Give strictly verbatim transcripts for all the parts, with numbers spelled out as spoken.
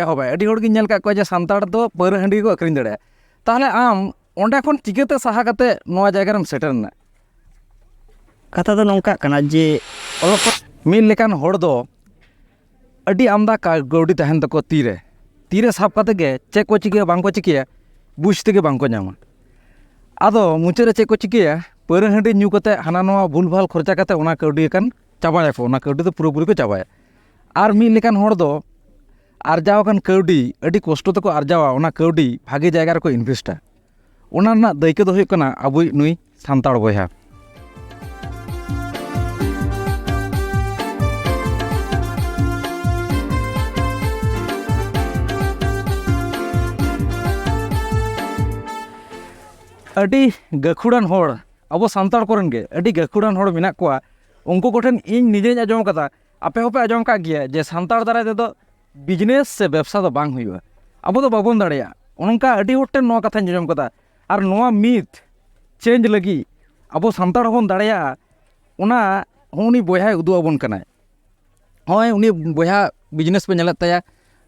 ᱮᱦᱚᱵᱟᱭ᱾ ᱟᱹᱰᱤ ᱦᱚᱲ ᱜᱤᱧ ᱧᱮᱞ ᱠᱟᱜ ᱠᱚᱣᱟ ᱡᱮ ᱥᱟᱱᱛᱟᱲ ᱫᱚ ᱯᱟᱹᱣᱨᱟᱹ ᱦᱟᱺᱰᱤ ᱜᱮᱠᱚ ᱟᱹᱠᱷᱨᱤᱧ ᱫᱟᱲᱮᱭᱟᱜᱼᱟ᱾ ᱛᱟᱦᱚᱞᱮ ᱟᱢ ᱚᱸᱰᱮ ᱠᱷᱚᱱ ᱪᱤᱠᱟᱹᱛᱮ ᱥᱟᱦᱟ ᱠᱟᱛᱮ ᱱᱚᱣᱟ ᱡᱟᱭᱜᱟ ᱨᱮᱢ ᱥᱮᱴᱮᱨ ᱮᱱᱟ? ᱠᱟᱛᱷᱟ ᱫᱚ ᱱᱚᱝᱠᱟᱜ ᱠᱟᱱᱟ ᱡᱮ ᱚᱞᱚᱜ ᱯᱟᱲᱦᱟᱜ ᱢᱤᱫ ᱞᱮᱠᱟᱱ ᱦᱚᱲ ᱫᱚ ᱟᱹᱰᱤ ᱟᱢᱫᱟ ᱠᱟ-, ᱠᱟᱹᱣᱰᱤ ᱛᱟᱦᱮᱱ ᱛᱟᱠᱚᱣᱟ ᱛᱤᱨᱮ᱾ ᱛᱤᱨᱮ ᱥᱟᱵ ᱠᱟᱛᱮ ᱜᱮ ᱪᱮᱫ ᱠᱚ ᱪᱤᱠᱟᱹᱭᱟ, ᱵᱟᱝ ᱠᱚ ᱪᱤᱠᱟᱹᱭᱟ, ᱵᱩᱡᱽ ᱛᱮᱜᱮ ᱵᱟᱝ ᱠᱚ ᱧᱟᱢᱟ᱾ ᱟᱫᱚ ᱢᱩᱪᱟᱹᱫ ᱨᱮ ᱪᱮᱫ ᱠᱚ ᱪᱤᱠᱟᱹᱭᱟ? ᱯᱟᱹᱣᱨᱟᱹ ᱦᱟᱺᱰᱤ ᱧᱩ ᱠᱟᱛᱮ ᱦᱟᱱᱟ ᱱᱚᱣᱟ ᱵᱷᱩᱞ ᱵᱷᱟᱞ ᱠᱷᱚᱨᱪᱟ ᱠᱟᱛᱮ ᱚᱱᱟ ᱠᱟᱹᱣᱰᱤ ᱟᱠᱟᱱ ᱪᱟᱵᱟᱭᱟᱠᱚ, ᱚᱱᱟ ᱠᱟᱹᱣᱰᱤ ᱫᱚ ᱯᱩᱨᱟᱹᱯᱩᱨᱤ ᱠᱚ ᱪᱟᱵᱟᱭᱟ᱾ ᱟᱨ ᱢᱤᱫ ᱞᱮᱠᱟᱱ ᱦᱚᱲ ᱫᱚ ᱟᱨᱡᱟᱣ ᱟᱠᱟᱱ ᱠᱟᱹᱣᱰᱤ ᱟᱹᱰᱤ ᱠᱚᱥᱴᱚ ᱛᱮᱠᱚ ᱟᱨᱡᱟᱣᱟ, ᱚᱱᱟ ᱠᱟᱹᱣᱰᱤ ᱵᱷᱟᱜᱮ ᱡᱟᱭᱜᱟ ᱨᱮᱠᱚ ᱤᱱᱵᱷᱮᱥᱴᱟ᱾ ᱚᱱᱟ ᱨᱮᱱᱟᱜ ᱫᱟᱹᱭᱠᱟᱹ ᱫᱚ ᱦᱩᱭᱩᱜ ᱠᱟᱱᱟ ᱟᱵᱚᱭᱤᱡ ᱱᱩᱭ ᱥᱟᱱᱛᱟᱲ ᱵᱚᱭᱦᱟ᱾ ᱟᱹᱰᱤ ᱜᱟᱹᱠᱷᱩᱲᱟᱱ ᱦᱚᱲ, ᱟᱵᱚ ᱥᱟᱱᱛᱟᱲ ᱠᱚᱨᱮᱱ ᱜᱮ ᱟᱹᱰᱤ ᱜᱟᱹᱠᱷᱩᱲᱟᱱ ᱦᱚᱲ ᱢᱮᱱᱟᱜ ᱠᱚᱣᱟ᱾ ᱩᱱᱠᱩ ᱠᱚᱴᱷᱮᱱ ᱤᱧ ᱱᱤᱡᱮᱧ ᱟᱸᱡᱚᱢ ᱠᱟᱫᱟ, ᱟᱯᱮ ᱦᱚᱸᱯᱮ ᱟᱸᱡᱚᱢ ᱠᱟᱜ ᱜᱮᱭᱟ, ᱡᱮ ᱥᱟᱱᱛᱟᱲ ᱫᱟᱨᱟᱭ ᱛᱮᱫᱚ ᱵᱤᱡᱽᱱᱮᱥ ᱥᱮ ᱵᱮᱵᱽᱥᱟ ᱫᱚ ᱵᱟᱝ ᱦᱩᱭᱩᱜᱼᱟ, ᱟᱵᱚ ᱫᱚ ᱵᱟᱵᱚᱱ ᱫᱟᱲᱮᱭᱟᱜᱼᱟ᱾ ᱚᱱᱠᱟ ᱟᱹᱰᱤ ᱦᱚᱲ ᱴᱷᱮᱱ ᱱᱚᱣᱟ ᱠᱟᱛᱷᱟᱧ ᱟᱸᱡᱚᱢ ᱠᱟᱫᱟ᱾ ᱟᱨ ᱱᱚᱣᱟ ᱢᱤᱛᱷ ᱪᱮᱧᱡᱽ ᱞᱟᱹᱜᱤᱫ ᱟᱵᱚ ᱥᱟᱱᱛᱟᱲ ᱦᱚᱸᱵᱚᱱ ᱫᱟᱲᱮᱭᱟᱜᱼᱟ, ᱚᱱᱟ ᱦᱚᱸ ᱩᱱᱤ ᱵᱚᱭᱦᱟᱭ ᱩᱫᱩᱜ ᱟᱵᱚᱱ ᱠᱟᱱᱟᱭ᱾ ᱱᱚᱜᱼᱚᱭ ᱩᱱᱤ ᱵᱚᱭᱦᱟ ᱵᱤᱡᱽᱱᱮᱥ ᱯᱮ ᱧᱮᱞᱮᱫ ᱛᱟᱭᱟ,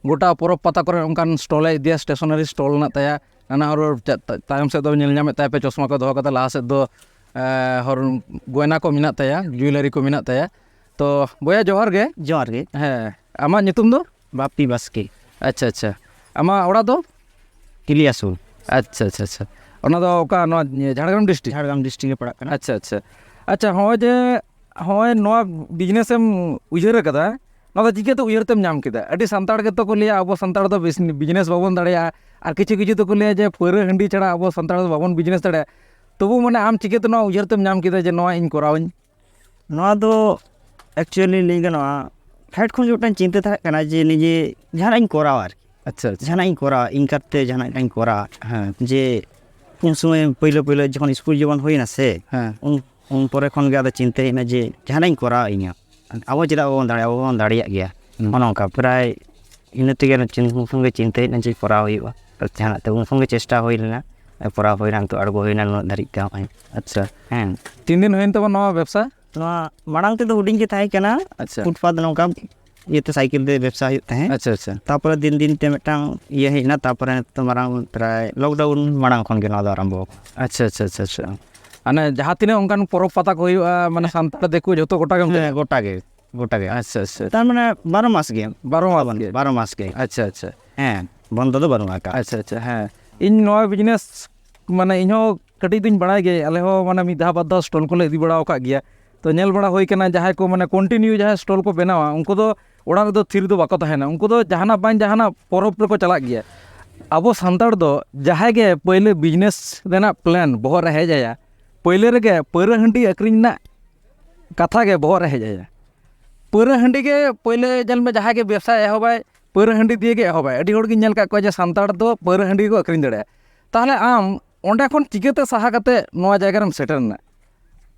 ᱜᱚᱴᱟ ᱯᱚᱨᱚᱵᱽ ᱯᱟᱛᱟ ᱠᱚᱨᱮ ᱚᱱᱠᱟᱱ ᱥᱴᱚᱞᱮ ᱤᱫᱤᱭᱟ, ᱥᱴᱮᱥᱚᱱᱟᱨᱤ ᱥᱴᱚᱞ ᱢᱮᱱᱟᱜ ᱛᱟᱭᱟ, ᱱᱟᱱᱟ ᱦᱩᱱᱟᱹᱨ ᱪᱟ-, ᱛᱟ-, ᱛᱟᱭᱚᱢ ᱥᱮᱫ ᱫᱚ ᱧᱮᱞ ᱧᱟᱢᱮᱫ ᱛᱟᱭᱟ ᱯᱮ ᱪᱚᱥᱢᱟ ᱠᱚ ᱫᱚᱦᱚ ᱠᱟᱫᱟ, ᱞᱟᱦᱟ ᱥᱮᱫ ᱫᱚ, ᱮ, ᱦᱚᱨ ᱜᱚᱭᱱᱟ ᱠᱚ ᱢᱮᱱᱟᱜ ᱛᱟᱭᱟ, ᱡᱩᱭᱮᱞᱟᱨᱤ ᱠᱚ ᱢᱮᱱᱟᱜ ᱛᱟᱭᱟ᱾ ᱛᱚ ᱵᱚᱭᱦᱟ ᱡᱚᱦᱟᱨ ᱜᱮ᱾ ᱡᱚᱦᱟᱨ ᱜᱮ᱾ ᱦᱮᱸ, ᱟᱢᱟᱜ ᱧᱩᱛᱩᱢ ᱫᱚ? ᱵᱟᱯᱤ ᱵᱟᱥᱠᱮ᱾ ᱟᱪᱪᱷᱟ, ᱟᱪᱪᱷᱟ᱾ ᱟᱢᱟᱜ ᱚᱲᱟᱜ ᱫᱚ? ᱠᱤᱞᱤᱭᱟᱥᱳᱞ᱾ ᱟᱪᱪᱷᱟ, ᱟᱪᱪᱷᱟ, ᱟᱪᱪᱷᱟ᱾ ᱚᱱᱟ ᱫᱚ ᱚᱠᱟ, ᱱᱚᱣᱟ ᱡᱷᱟᱲᱜᱨᱟᱢ ᱰᱤᱥᱴᱨᱤᱠᱴ? ᱡᱷᱟᱲᱜᱨᱟᱢ ᱰᱤᱥᱴᱨᱤᱠᱴ ᱜᱮ ᱯᱟᱲᱟᱜ ᱠᱟᱱᱟ᱾ ᱟᱪᱪᱷᱟ, ᱟᱪᱪᱷᱟ᱾ ᱟᱪᱪᱷᱟ, ᱦᱚᱸᱜᱼᱚᱭ ᱡᱮ, ᱦᱚᱸᱜᱼᱚᱭ ᱱᱚᱣᱟ ᱵᱤᱡᱽᱱᱮᱥ ᱮᱢ ᱩᱭᱦᱟᱹᱨ ᱟᱠᱟᱫᱟ, ᱱᱚᱣᱟ ᱫᱚ ᱪᱤᱠᱟᱹᱛᱮ ᱩᱭᱦᱟᱹᱨ ᱛᱮᱢ ᱧᱟᱢ ᱠᱮᱫᱟ? ᱟᱹᱰᱤ ᱥᱟᱱᱛᱟᱲ ᱜᱮᱛᱚ ᱠᱚ ᱞᱟᱹᱭᱟ ᱟᱵᱚ ᱥᱟᱱᱛᱟᱲ ᱫᱚ ᱵᱤᱥ-, ᱵᱤᱡᱽᱱᱮᱥ ᱵᱟᱵᱚᱱ ᱫᱟᱲᱮᱭᱟᱜᱼᱟ, ᱟᱨ ᱠᱤᱪᱷᱩ ᱠᱤᱪᱷᱩ ᱫᱚᱠᱚ ᱞᱟᱹᱭᱟ ᱡᱮ ᱯᱟᱹᱣᱨᱟᱹ ᱦᱟᱺᱰᱤ ᱪᱷᱟᱲᱟ ᱟᱵᱚ ᱥᱟᱱᱛᱟᱲ ᱫᱚ ᱵᱟᱵᱚᱱ ᱵᱤᱡᱽᱱᱮᱥ ᱫᱟᱲᱮᱭᱟᱜᱼᱟ᱾ ᱛᱚᱵᱩ ᱢᱟᱱᱮ ᱟᱢ ᱪᱤᱠᱟᱹᱛᱮ ᱱᱚᱣᱟ ᱩᱭᱦᱟᱹᱨ ᱛᱮᱢ ᱧᱟᱢ ᱠᱮᱫᱟ ᱡᱮ ᱱᱚᱣᱟ ᱤᱧ ᱠᱚᱨᱟᱣᱟᱹᱧ? ᱱᱚᱣᱟ ᱫᱚ actually ᱞᱟᱹᱭ ᱜᱟᱱᱚᱜᱼᱟ, ᱯᱷᱮᱰ ᱠᱷᱚᱱ ᱜᱮ ᱢᱤᱫᱴᱟᱝ ᱪᱤᱱᱛᱟᱹ ᱛᱟᱦᱮᱸ ᱠᱟᱱᱟ ᱡᱮ ᱱᱤᱡᱮ ᱡᱟᱦᱟᱱᱟᱜ ᱤᱧ ᱠᱚᱨᱟᱣᱟ ᱟᱨᱠᱤ᱾ ᱟᱪᱪᱷᱟ, ᱟᱪᱪᱷᱟ᱾ ᱡᱟᱦᱟᱱᱟᱜ ᱤᱧ ᱠᱚᱨᱟᱣᱟ, ᱤᱱᱠᱟᱨ ᱛᱮ ᱡᱟᱦᱟᱱᱟᱜ ᱤᱧ ᱠᱚᱨᱟᱣᱟ᱾ ᱦᱮᱸ᱾ ᱡᱮ ᱩᱱ ᱥᱚᱢᱚᱭ ᱯᱳᱭᱞᱳ ᱯᱳᱭᱞᱳ ᱡᱚᱠᱷᱚᱱ ᱥᱠᱩᱞ ᱡᱤᱵᱚᱱ ᱦᱩᱭᱱᱟ ᱥᱮ, ᱦᱮᱸ᱾ ᱩᱱ, ᱩᱱ ᱯᱚᱨᱮ ᱠᱷᱚᱱ ᱜᱮ ᱟᱫᱚ ᱪᱤᱱᱛᱟᱹ ᱦᱮᱡ ᱮᱱᱟ ᱡᱮ ᱡᱟᱦᱟᱱᱟᱜ ᱤᱧ ᱠᱚᱨᱟᱣᱟ ᱤᱧᱟᱹᱜ᱾ ᱟᱵᱚ ᱪᱮᱫᱟᱜ ᱵᱟᱵᱚᱱ ᱫᱟᱲᱮᱭᱟᱜᱼᱟ? ᱟᱵᱚ ᱵᱚᱱ ᱫᱟᱲᱮᱭᱟᱜ ᱜᱮᱭᱟ᱾ ᱦᱩᱸ᱾ ᱚᱱᱮ ᱚᱱᱠᱟ ᱯᱨᱟᱭ ᱤᱱᱟᱹ ᱛᱮᱜᱮ ᱚᱱᱟ ᱪᱤᱱ-, ᱩᱱ ᱠᱷᱚᱱ ᱜᱮ ᱪᱤᱱᱛᱟᱹ ᱦᱮᱡ ᱮᱱᱟ ᱡᱮ ᱠᱚᱨᱟᱣ ᱦᱩᱭᱩᱜᱼᱟ᱾ ᱡᱟᱦᱟᱱᱟᱜ ᱛᱮ ᱩᱱ ᱠᱷᱚᱱ ᱜᱮ ᱪᱮᱥᱴᱟ ᱦᱩᱭ ᱞᱮᱱᱟ, ᱠᱚᱨᱟᱣ ᱦᱩᱭᱱᱟ, ᱱᱤᱛᱚᱜ ᱟᱬᱜᱚ ᱦᱩᱭᱱᱟ ᱱᱩᱱᱟᱹᱜ ᱫᱷᱟᱹᱨᱤᱡ ᱛᱮ ᱱᱚᱜᱼᱚᱭ᱾ ᱟᱪᱪᱷᱟ᱾ ᱦᱮᱸ᱾ ᱛᱤᱱ ᱫᱤᱱ ᱦᱩᱭᱮᱱ ᱛᱟᱵᱚᱱ ᱱᱚᱣᱟ ᱵᱮᱵᱽᱥᱟ? ᱱᱚᱣᱟ ᱢᱟᱲᱟᱝ ᱛᱮᱫᱚ ᱦᱩᱰᱤᱧ ᱜᱮ ᱛᱟᱦᱮᱸ ᱠᱟᱱᱟ᱾ ᱟᱪᱪᱷᱟ᱾ ᱯᱷᱩᱴᱯᱟᱛ ᱱᱚᱝᱠᱟ ᱤᱭᱟᱹᱛᱮ ᱥᱟᱭᱠᱮᱞ ᱛᱮ ᱵᱮᱵᱽᱥᱟ ᱦᱩᱭᱩᱜ ᱛᱟᱦᱮᱸᱫ᱾ ᱟᱪᱪᱷᱟ, ᱟᱪᱪᱷᱟ᱾ ᱛᱟᱨᱯᱚᱨᱮ ᱫᱤᱱ ᱫᱤᱱ ᱛᱮ ᱢᱤᱫᱴᱟᱝ ᱤᱭᱟᱹ ᱦᱮᱡ ᱮᱱᱟ, ᱛᱟᱨᱯᱚᱨᱮ ᱱᱤᱛᱚᱜ ᱢᱟᱨᱟᱝ ᱯᱨᱟᱭ ᱞᱚᱠᱰᱟᱣᱩᱱ ᱢᱟᱲᱟᱝ ᱠᱷᱚᱱ ᱜᱮ ᱱᱚᱣᱟ ᱫᱚ ᱟᱨᱟᱢᱵᱚ ᱟᱠᱟᱱᱟ᱾ ᱟᱪᱪᱷᱟ, ᱟᱪᱪᱷᱟ, ᱟᱪᱪᱷᱟ, ᱟᱪᱪᱷᱟ᱾ ᱢᱟᱱᱮ ᱡᱟᱦᱟᱸ ᱛᱤᱱᱟᱹᱜ ᱚᱱᱠᱟᱱ ᱯᱚᱨᱚᱵᱽ ᱯᱟᱛᱟ ᱠᱚ ᱦᱩᱭᱩᱜᱼᱟ, ᱢᱟᱱᱮ ᱥᱟᱱᱛᱟᱲ ᱫᱤᱠᱩ ᱡᱷᱚᱛᱚ ᱜᱚᱴᱟ ᱜᱮ ᱚᱱᱛᱮ? ᱦᱮᱸ, ᱜᱚᱴᱟ ᱜᱮ, ᱜᱚᱴᱟ ᱜᱮ᱾ ᱟᱪᱪᱷᱟ, ᱟᱪᱪᱷᱟ᱾ ᱛᱟᱨ ᱢᱟᱱᱮ ᱵᱟᱨᱚ ᱢᱟᱥ ᱜᱮ᱾ ᱵᱟᱨᱚ ᱢᱟᱥ ᱜᱮ? ᱵᱟᱨᱚ ᱢᱟᱥ ᱜᱮ᱾ ᱟᱪᱪᱷᱟ, ᱟᱪᱪᱷᱟ᱾ ᱦᱮᱸ, ᱵᱚᱱᱫᱚ ᱫᱚ ᱵᱟᱹᱱᱩᱜ ᱟᱠᱟᱫ᱾ ᱟᱪᱪᱷᱟ, ᱟᱪᱪᱷᱟ, ᱦᱮᱸ᱾ ᱤᱧ ᱱᱚᱣᱟ ᱵᱤᱡᱽᱱᱮᱥ, ᱢᱟᱱᱮ, ᱤᱧ ᱦᱚᱸ ᱠᱟᱹᱴᱤᱡ ᱫᱚᱧ ᱵᱟᱲᱟᱭ ᱜᱮ, ᱟᱞᱮ ᱦᱚᱸ, ᱢᱟᱱᱮ, ᱢᱤᱫ ᱫᱷᱟᱣ ᱵᱟᱨ ᱫᱷᱟᱣ ᱥᱴᱚᱞ ᱠᱚᱞᱮ ᱤᱫᱤ ᱵᱟᱲᱟ ᱟᱠᱟᱫ ᱜᱮᱭᱟ᱾ ᱛᱚ, ᱧᱮᱞ ᱵᱟᱲᱟ ᱦᱩᱭ ᱠᱟᱱᱟ, ᱡᱟᱦᱟᱸᱭ ᱠᱚ, ᱢᱟᱱᱮ, ᱠᱚᱱᱴᱤᱱᱤᱭᱩ ᱡᱟᱦᱟᱸᱭ ᱥᱴᱚᱞ ᱠᱚ ᱵᱮᱱᱟᱣᱟ, ᱩᱱᱠᱩ ᱫᱚ ᱚᱲᱟᱜ ᱨᱮᱫᱚ ᱛᱷᱤᱨ ᱫᱚ ᱵᱟᱠᱚ ᱛᱟᱦᱮᱱᱟ, ᱩᱱᱠᱩ ᱫᱚ ᱡᱟᱦᱟᱱᱟᱜ ᱵᱟᱝ ᱡᱟᱦᱟᱱᱟᱜ ᱯᱚᱨᱚᱵᱽ ᱨᱮᱠᱚ ᱪᱟᱞᱟᱜ ᱜᱮᱭᱟ᱾ ᱟᱵᱚ ᱥᱟᱱᱛᱟᱲ ᱫᱚ ᱡᱟᱦᱟᱸᱭ ᱜᱮ ᱯᱳᱭᱞᱳ ᱵᱤᱡᱽᱱᱮᱥ ᱨᱮᱱᱟᱜ ᱯᱞᱮᱱ ᱵᱚᱦᱚᱜ ᱨᱮ ᱦᱮᱡ ᱟᱭᱟ, ᱯᱳᱭᱞᱳ ᱨᱮᱜᱮ ᱯᱟᱹᱣᱨᱟᱹ ᱦᱟᱺᱰᱤ ᱟᱹᱠᱷᱨᱤᱧ ᱨᱮᱱᱟᱜ ᱠᱟᱛᱷᱟ ᱜᱮ ᱵᱚᱦᱚᱜ ᱨᱮ ᱦᱮᱡ ᱟᱭᱟ᱾ ᱯᱟᱹᱣᱨᱟᱹ ᱦᱟᱺᱰᱤ ᱜᱮ ᱯᱳᱭᱞᱳ, ᱧᱮᱞ ᱢᱮ, ᱡᱟᱦᱟᱸᱭ ᱜᱮ ᱵᱮᱵᱽᱥᱟᱭ ᱮᱦᱚᱵᱟᱭ, ᱯᱟᱹᱣᱨᱟᱹ ᱦᱟᱺᱰᱤ ᱫᱤᱭᱮ ᱜᱮ ᱮᱦᱚᱵᱟᱭ᱾ ᱟᱹᱰᱤ ᱦᱚᱲ ᱜᱤᱧ ᱧᱮᱞ ᱟᱠᱟᱫ ᱠᱚᱣᱟ ᱡᱮ ᱥᱟᱱᱛᱟᱲ ᱫᱚ ᱯᱟᱹᱣᱨᱟᱹ ᱦᱟᱺᱰᱤ ᱜᱮᱠᱚ ᱟᱹᱠᱷᱨᱤᱧ ᱫᱟᱲᱮᱭᱟᱜᱼᱟ᱾ ᱛᱟᱦᱚᱞᱮ ᱟᱢ ᱚᱸᱰᱮ ᱠᱷᱚᱱ ᱪᱤᱠᱟᱹᱛᱮ ᱥᱟᱦᱟ ᱠᱟᱛᱮ ᱱᱚᱣᱟ ᱡᱟᱭᱜᱟ ᱨᱮᱢ ᱥᱮᱴᱮᱨ ᱮᱱᱟ?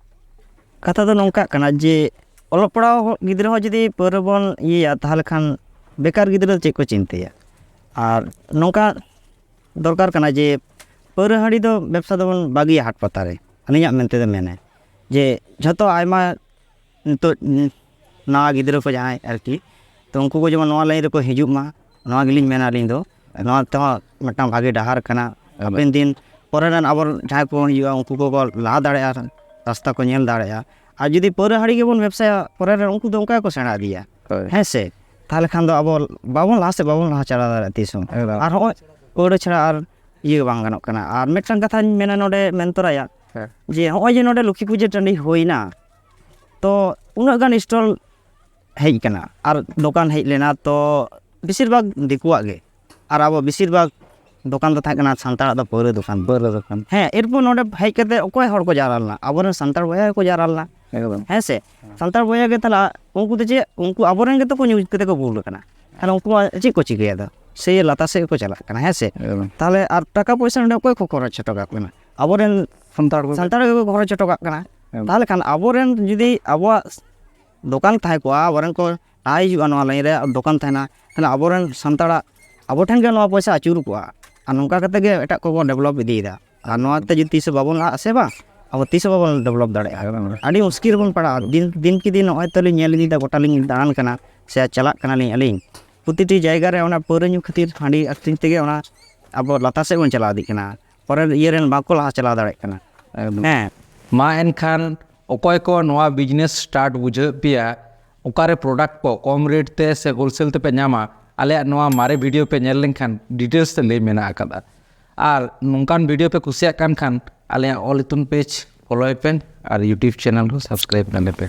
ᱠᱟᱛᱷᱟ ᱫᱚ ᱱᱚᱝᱠᱟᱜ ᱠᱟᱱᱟ ᱡᱮ ᱚᱞᱚᱜ ᱯᱟᱲᱦᱟᱣ ᱜᱤᱫᱽᱨᱟᱹ ᱦᱚᱸ ᱡᱩᱫᱤ ᱯᱟᱹᱣᱨᱟᱹ ᱵᱚᱱ ᱤᱭᱟᱹᱭᱟ, ᱛᱟᱦᱚᱞᱮ ᱠᱷᱟᱱ ᱵᱮᱠᱟᱨ ᱜᱤᱫᱽᱨᱟᱹ ᱫᱚ ᱪᱮᱫ ᱠᱚ ᱪᱤᱱᱛᱟᱹᱭᱟ? ᱟᱨ ᱱᱚᱝᱠᱟ ᱫᱚᱨᱠᱟᱨ ᱠᱟᱱᱟ ᱡᱮ ᱯᱟᱹᱣᱨᱟᱹ ᱦᱟᱺᱰᱤ ᱫᱚ ᱵᱮᱵᱽᱥᱟ ᱫᱚᱵᱚᱱ ᱵᱟᱹᱜᱤᱭᱟ ᱦᱟᱴ ᱯᱟᱛᱟ ᱨᱮ, ᱟᱹᱞᱤᱧᱟᱜ ᱢᱮᱱᱛᱮ ᱫᱚ ᱢᱮᱱᱟᱭ ᱡᱮ ᱡᱷᱚᱛᱚ ᱟᱭᱢᱟ ᱱᱤᱛᱚᱜ ᱱᱟᱣᱟ ᱜᱤᱫᱽᱨᱟᱹ ᱠᱚ ᱡᱟᱦᱟᱸᱭ ᱟᱨᱠᱤ, ᱛᱚ ᱩᱱᱠᱩ ᱠᱚ ᱡᱮᱢᱚᱱ ᱱᱚᱣᱟ ᱞᱟᱭᱤᱱ ᱨᱮᱠᱚ ᱦᱤᱡᱩᱜ ᱢᱟ, ᱱᱚᱣᱟ ᱜᱮᱞᱤᱧ ᱢᱮᱱᱟ ᱟᱹᱞᱤᱧ ᱫᱚ᱾ ᱱᱚᱣᱟ ᱛᱮᱦᱚᱸ ᱢᱤᱫᱴᱟᱝ ᱵᱷᱟᱜᱮ ᱰᱟᱦᱟᱨ ᱠᱟᱱᱟ᱾ ᱦᱟᱯᱮᱱ ᱫᱤᱱ ᱯᱚᱨᱮ ᱨᱮᱱ ᱟᱵᱚ ᱡᱟᱦᱟᱸᱭ ᱠᱚ ᱦᱤᱡᱩᱜᱼᱟ, ᱩᱱᱠᱩ ᱠᱚᱠᱚ ᱞᱟᱦᱟ ᱫᱟᱲᱮᱭᱟᱜᱼᱟ, ᱨᱟᱥᱛᱟ ᱠᱚ ᱧᱮᱞ ᱫᱟᱲᱮᱭᱟᱜᱼᱟ᱾ ᱟᱨ ᱡᱩᱫᱤ ᱯᱟᱹᱣᱨᱟᱹ ᱦᱟᱺᱰᱤ ᱜᱮᱵᱚᱱ ᱵᱮᱵᱽᱥᱟᱭᱟ, ᱯᱚᱨᱮ ᱨᱮ ᱩᱱᱠᱩ ᱫᱚ ᱚᱱᱠᱟ ᱜᱮᱠᱚ ᱥᱮᱬᱟ ᱤᱫᱤᱭᱟ᱾ ᱦᱳᱭ᱾ ᱦᱮᱸ ᱥᱮ? ᱛᱟᱦᱚᱞᱮ ᱠᱷᱟᱱ ᱫᱚ ᱟᱵᱚ ᱵᱟᱵᱚᱱ ᱞᱟᱦᱟ ᱥᱮᱫ ᱵᱟᱵᱚᱱ ᱞᱟᱦᱟ ᱪᱟᱞᱟᱣ ᱫᱟᱲᱮᱭᱟᱜᱼᱟ ᱛᱤᱥ ᱦᱚᱸ᱾ ᱮᱠᱫᱚᱢ᱾ ᱟᱨ ᱦᱚᱸᱜᱼᱚᱭ ᱯᱟᱹᱣᱨᱟᱹ ᱪᱷᱟᱲᱟ ᱟᱨ ᱤᱭᱟᱹ ᱵᱟᱝ ᱜᱟᱱᱚᱜ ᱠᱟᱱᱟ᱾ ᱟᱨ ᱢᱤᱫᱴᱟᱝ ᱠᱟᱛᱷᱟᱧ ᱢᱮᱱᱟ ᱱᱚᱰᱮ ᱢᱮᱱ ᱛᱚᱨᱟᱭᱟ, ᱦᱮᱸ᱾ ᱡᱮ ᱦᱚᱸᱜᱼᱚᱭ ᱡᱮ ᱱᱚᱰᱮ ᱞᱚᱠᱠᱷᱤ ᱯᱩᱡᱟᱹ ᱴᱟᱺᱰᱤ ᱦᱩᱭᱱᱟ, ᱛᱚ ᱩᱱᱟᱹᱜ ᱜᱟᱱ ᱥᱴᱚᱞ ᱦᱮᱡ ᱠᱟᱱᱟ ᱟᱨ ᱫᱚᱠᱟᱱ ᱦᱮᱡ ᱞᱮᱱᱟ, ᱛᱚ ᱵᱮᱥᱤᱨ ᱵᱷᱟᱜᱽ ᱫᱤᱠᱩᱣᱟᱜ ᱜᱮ᱾ ᱟᱨ ᱟᱵᱚ ᱵᱮᱥᱤᱨ ᱵᱷᱟᱜᱽ ᱫᱚᱠᱟᱱ ᱫᱚ ᱛᱟᱦᱮᱸ ᱠᱟᱱᱟ ᱥᱟᱱᱛᱟᱲᱟᱜ ᱫᱚ ᱯᱟᱹᱣᱨᱟᱹ ᱫᱚᱠᱟᱱ᱾ ᱯᱟᱹᱣᱨᱟᱹ ᱫᱚᱠᱟᱱ᱾ ᱦᱮᱸ, ᱮᱨᱯᱚᱨ ᱱᱚᱰᱮ ᱦᱮᱡ ᱠᱟᱛᱮ ᱚᱠᱚᱭ ᱦᱚᱲ ᱠᱚ ᱡᱟᱣᱨᱟ ᱞᱮᱱᱟ? ᱟᱵᱚᱨᱮᱱ ᱥᱟᱱᱛᱟᱲ ᱵᱚᱭᱦᱟ ᱜᱮᱠᱚ ᱡᱟᱣᱨᱟ ᱞᱮᱱᱟ᱾ ᱮᱠᱫᱚᱢ᱾ ᱦᱮᱸ ᱥᱮ? ᱥᱟᱱᱛᱟᱲ ᱵᱚᱭᱦᱟ ᱜᱮ ᱛᱟᱦᱞᱮ ᱩᱱᱠᱩ ᱫᱚ ᱪᱮᱫ? ᱩᱱᱠᱩ ᱟᱵᱚᱨᱮᱱ ᱜᱮᱛᱚ ᱠᱚ ᱧᱩ ᱠᱟᱛᱮ ᱠᱚ ᱵᱩᱞ ᱟᱠᱟᱱᱟ᱾ ᱛᱟᱦᱞᱮ ᱩᱱᱠᱩ ᱢᱟ ᱪᱮᱫ ᱠᱚ ᱪᱤᱠᱟᱹᱭᱟ ᱫᱚ? ᱥᱮ ᱞᱟᱛᱟᱨ ᱥᱮᱫ ᱜᱮᱠᱚ ᱪᱟᱞᱟᱜ ᱠᱟᱱᱟ, ᱦᱮᱸ ᱥᱮ? ᱮᱠᱫᱚᱢ᱾ ᱛᱟᱦᱞᱮ ᱟᱨ ᱴᱟᱠᱟ ᱯᱚᱭᱥᱟ ᱱᱚᱰᱮ ᱚᱠᱚᱭ ᱠᱚ ᱠᱷᱚᱨᱚᱪ ᱦᱚᱴᱚ ᱠᱟᱜ ᱠᱟᱱᱟ? ᱟᱵᱚᱨᱮᱱ ᱥᱟᱱᱛᱟᱲ ᱠᱚ᱾ ᱥᱟᱱᱛᱟᱲ ᱜᱮᱠᱚ ᱠᱷᱚᱨᱚᱪ ᱦᱚᱴᱚ ᱠᱟᱜ ᱠᱟᱱᱟ᱾ ᱮᱠᱫᱚᱢ᱾ ᱛᱟᱦᱞᱮ ᱠᱷᱟᱱ ᱟᱵᱚᱨᱮᱱ ᱡᱩᱫᱤ ᱟᱵᱚᱣᱟᱜ ᱫᱚᱠᱟᱱ ᱛᱟᱦᱮᱸ ᱠᱚᱜᱼᱟ, ᱟᱵᱚᱨᱮᱱ ᱠᱚ ᱞᱟᱦᱟ ᱦᱤᱡᱩᱜᱼᱟ, ᱱᱚᱣᱟ ᱞᱟᱭᱤᱱ ᱨᱮ ᱫᱚᱠᱟᱱ ᱛᱟᱦᱮᱱᱟ, ᱛᱟᱦᱞᱮ ᱟᱵᱚᱨᱮᱱ ᱥᱟᱱᱛᱟᱲᱟᱜ ᱟᱵᱚ ᱴᱷᱮᱱ ᱜᱮ ᱱᱚᱣᱟ ᱯᱚᱭᱥᱟ ᱟᱹᱪᱩᱨ ᱠᱚᱜᱼᱟ᱾ ᱟᱨ ᱱᱚᱝᱠᱟ ᱠᱟᱛᱮ ᱜᱮ ᱮᱴᱟᱜ ᱠᱚᱵᱚᱱ ᱰᱮᱵᱷᱞᱚᱯ ᱤᱫᱤᱭᱮᱫᱟ᱾ ᱟᱨ ᱱᱚᱣᱟ ᱛᱮ ᱡᱩᱫᱤ ᱛᱤᱥ ᱦᱚᱸ ᱵᱟᱵᱚᱱ ᱞᱟᱦᱟᱜᱼᱟ ᱥᱮ ᱵᱟᱝ, ᱟᱵᱚ ᱛᱤᱥ ᱦᱚᱸ ᱵᱟᱵᱚᱱ ᱰᱮᱵᱷᱞᱚᱯ ᱫᱟᱲᱮᱭᱟᱜᱼᱟ᱾ ᱟᱹᱰᱤ ᱢᱩᱥᱠᱤᱞ ᱨᱮᱵᱚᱱ ᱯᱟᱲᱟᱜᱼᱟ᱾ ᱫᱤᱱ ᱫᱤᱱ ᱠᱤ ᱫᱤᱱ ᱱᱚᱜᱼᱚᱭ ᱛᱚᱞᱤᱧ ᱧᱮᱞ ᱤᱫᱤᱭᱮᱫᱟ, ᱜᱚᱴᱟ ᱞᱤᱧ ᱫᱟᱬᱟᱱ ᱠᱟᱱᱟ ᱥᱮ ᱪᱟᱞᱟᱜ ᱠᱟᱱᱟᱞᱤᱧ ᱟᱹᱞᱤᱧ, ᱯᱨᱚᱛᱤᱴᱤ ᱡᱟᱭᱜᱟ ᱨᱮ ᱚᱱᱟ ᱯᱟᱹᱣᱨᱟᱹ ᱧᱩ ᱠᱷᱟᱹᱛᱤᱨ, ᱦᱟᱺᱰᱤ ᱟᱹᱠᱷᱨᱤᱧ ᱛᱮᱜᱮ ᱚᱱᱟ ᱟᱵᱚ ᱞᱟᱛᱟᱨ ᱥᱮᱫ ᱵᱚᱱ ᱪᱟᱞᱟᱣ ᱤᱫᱤᱜ ᱠᱟᱱᱟ᱾ ᱯᱚᱨᱮᱨ ᱤᱭᱟᱹ ᱨᱮᱱ ᱵᱟᱠᱚ ᱞᱟᱦᱟ ᱪᱟᱞᱟᱣ ᱫᱟᱲᱮᱭᱟᱜ ᱠᱟᱱᱟ᱾ ᱦᱮᱸ᱾ ᱢᱟ ᱮᱱᱠᱷᱟᱱ ᱚᱠᱚᱭ ᱠᱚ ᱱᱚᱣᱟ ᱵᱤᱡᱽᱱᱮᱥ ᱥᱴᱟᱨᱴ ᱵᱩᱡᱷᱟᱹᱣᱮᱫ ᱯᱮᱭᱟ, ᱚᱠᱟᱨᱮ ᱯᱨᱚᱰᱟᱠᱴ ᱠᱚ ᱠᱚᱢ ᱨᱮᱴ ᱛᱮ ᱥᱮ ᱦᱳᱞᱥᱮᱞ ᱛᱮᱯᱮ ᱧᱟᱢᱟ, ᱟᱞᱮᱭᱟᱜ ᱱᱚᱣᱟ ᱢᱟᱨᱮ ᱵᱷᱤᱰᱤᱭᱳ ᱯᱮ ᱧᱮᱞ ᱞᱮᱱᱠᱷᱟᱱ ᱰᱤᱴᱮᱞᱥ ᱛᱮ ᱞᱟᱹᱭ ᱢᱮᱱᱟᱜ ᱟᱠᱟᱫᱟ᱾ ᱟᱨ ᱱᱚᱝᱠᱟᱱ ᱵᱷᱤᱰᱤᱭᱳ ᱯᱮ ᱠᱩᱥᱤᱭᱟᱜ ᱠᱟᱱ ᱠᱷᱟᱱ ᱟᱞᱮᱭᱟᱜ ᱚᱞ ᱤᱛᱩᱱ ᱯᱮᱡᱽ ᱯᱷᱚᱞᱳᱭ ᱯᱮ ᱟᱨ ᱭᱩᱴᱤᱭᱩᱵᱽ ᱪᱮᱱᱮᱞ ᱠᱚ ᱥᱟᱵᱥᱠᱨᱟᱭᱤᱵᱽ ᱛᱟᱞᱮ ᱯᱮ᱾